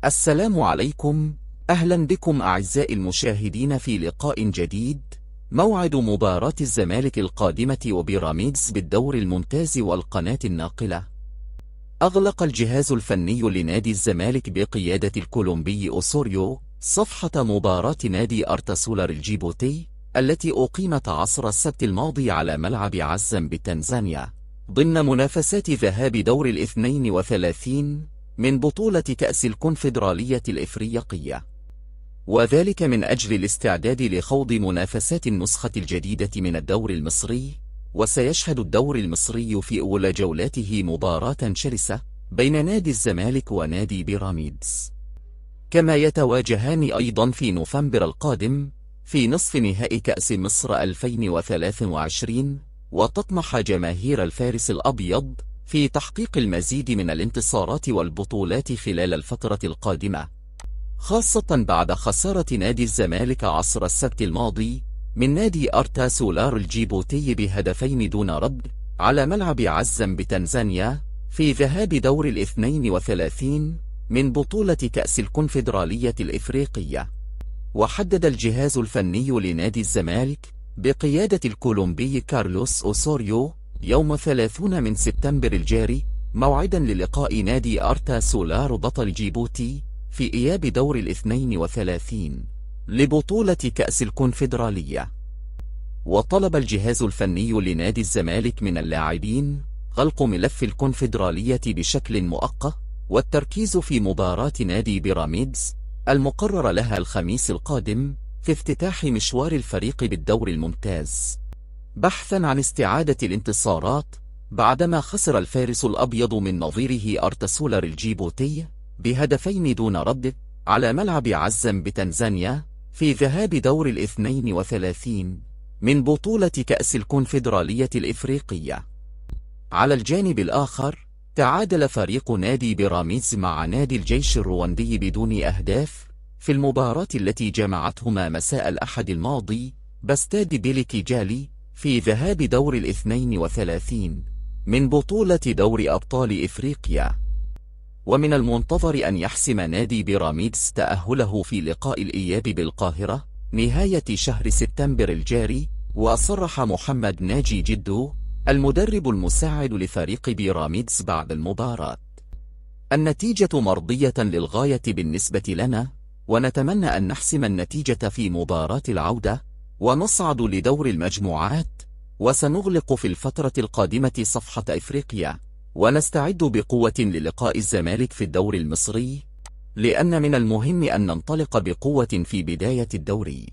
السلام عليكم. أهلا بكم أعزائي المشاهدين في لقاء جديد. موعد مباراة الزمالك القادمة وبيراميدز بالدور الممتاز والقناة الناقلة. أغلق الجهاز الفني لنادي الزمالك بقيادة الكولومبي أوسوريو صفحة مباراة نادي أرتا سولار الجيبوتي التي أقيمت عصر السبت الماضي على ملعب عزم بتنزانيا ضمن منافسات ذهاب دور 32 من بطولة كأس الكونفدرالية الإفريقية، وذلك من أجل الاستعداد لخوض منافسات النسخة الجديدة من الدور المصري. وسيشهد الدور المصري في أولى جولاته مباراة شرسة بين نادي الزمالك ونادي بيراميدز، كما يتواجهان أيضا في نوفمبر القادم في نصف نهائي كأس مصر 2023. وتطمح جماهير الفارس الأبيض في تحقيق المزيد من الانتصارات والبطولات خلال الفترة القادمة، خاصة بعد خسارة نادي الزمالك عصر السبت الماضي من نادي أرتا سولار الجيبوتي بهدفين دون رد على ملعب عزم بتنزانيا في ذهاب دور 32 من بطولة كأس الكونفدرالية الإفريقية. وحدد الجهاز الفني لنادي الزمالك بقيادة الكولومبي كارلوس أوسوريو يوم 30 من سبتمبر الجاري موعدا للقاء نادي أرتا سولار بطل جيبوتي في إياب دور 32 لبطولة كأس الكونفدرالية. وطلب الجهاز الفني لنادي الزمالك من اللاعبين غلق ملف الكونفدرالية بشكل مؤقت والتركيز في مباراة نادي بيراميدز المقرر لها الخميس القادم في افتتاح مشوار الفريق بالدور الممتاز، بحثا عن استعادة الانتصارات بعدما خسر الفارس الأبيض من نظيره أرتا سولار الجيبوتي بهدفين دون رد على ملعب عزم بتنزانيا في ذهاب دور 32 من بطولة كأس الكونفدرالية الإفريقية. على الجانب الآخر تعادل فريق نادي بيراميدز مع نادي الجيش الرواندي بدون أهداف في المباراة التي جمعتهما مساء الأحد الماضي باستاد بيلي كيجالي في ذهاب دور 32 من بطولة دور أبطال إفريقيا. ومن المنتظر أن يحسم نادي بيراميدز تأهله في لقاء الإياب بالقاهرة نهاية شهر سبتمبر الجاري. وصرح محمد ناجي جدو المدرب المساعد لفريق بيراميدز بعد المباراة: النتيجة مرضية للغاية بالنسبة لنا، ونتمنى أن نحسم النتيجة في مباراة العودة ونصعد لدور المجموعات، وسنغلق في الفترة القادمة صفحة إفريقيا ونستعد بقوة للقاء الزمالك في الدور المصري، لأن من المهم أن ننطلق بقوة في بداية الدوري.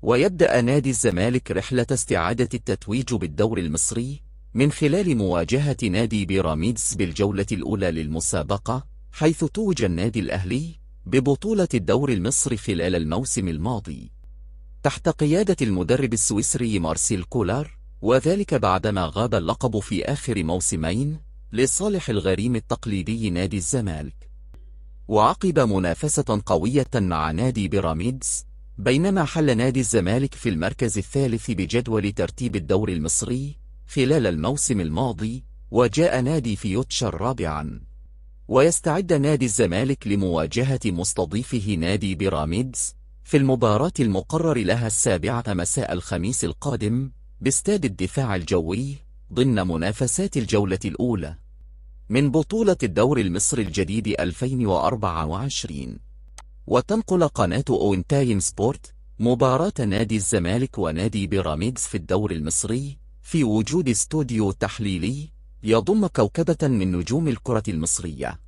ويبدأ نادي الزمالك رحلة استعادة التتويج بالدور المصري من خلال مواجهة نادي بيراميدز بالجولة الأولى للمسابقة، حيث توج النادي الأهلي ببطولة الدور المصري خلال الموسم الماضي تحت قيادة المدرب السويسري مارسيل كولار، وذلك بعدما غاب اللقب في آخر موسمين لصالح الغريم التقليدي نادي الزمالك. وعقب منافسة قوية مع نادي بيراميدز، بينما حل نادي الزمالك في المركز الثالث بجدول ترتيب الدور المصري خلال الموسم الماضي، وجاء نادي فيوتشر رابعا. ويستعد نادي الزمالك لمواجهة مستضيفه نادي بيراميدز في المباراة المقرر لها 7 مساء الخميس القادم باستاد الدفاع الجوي ضمن منافسات الجولة الأولى من بطولة الدور المصري الجديد 2024. وتنقل قناة أون تايم سبورت مباراة نادي الزمالك ونادي بيراميدز في الدور المصري في وجود استوديو تحليلي يضم كوكبة من نجوم الكرة المصرية.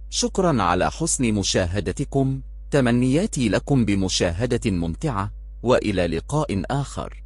شكرا على حسن مشاهدتكم، تمنياتي لكم بمشاهدة ممتعة، وإلى لقاء آخر.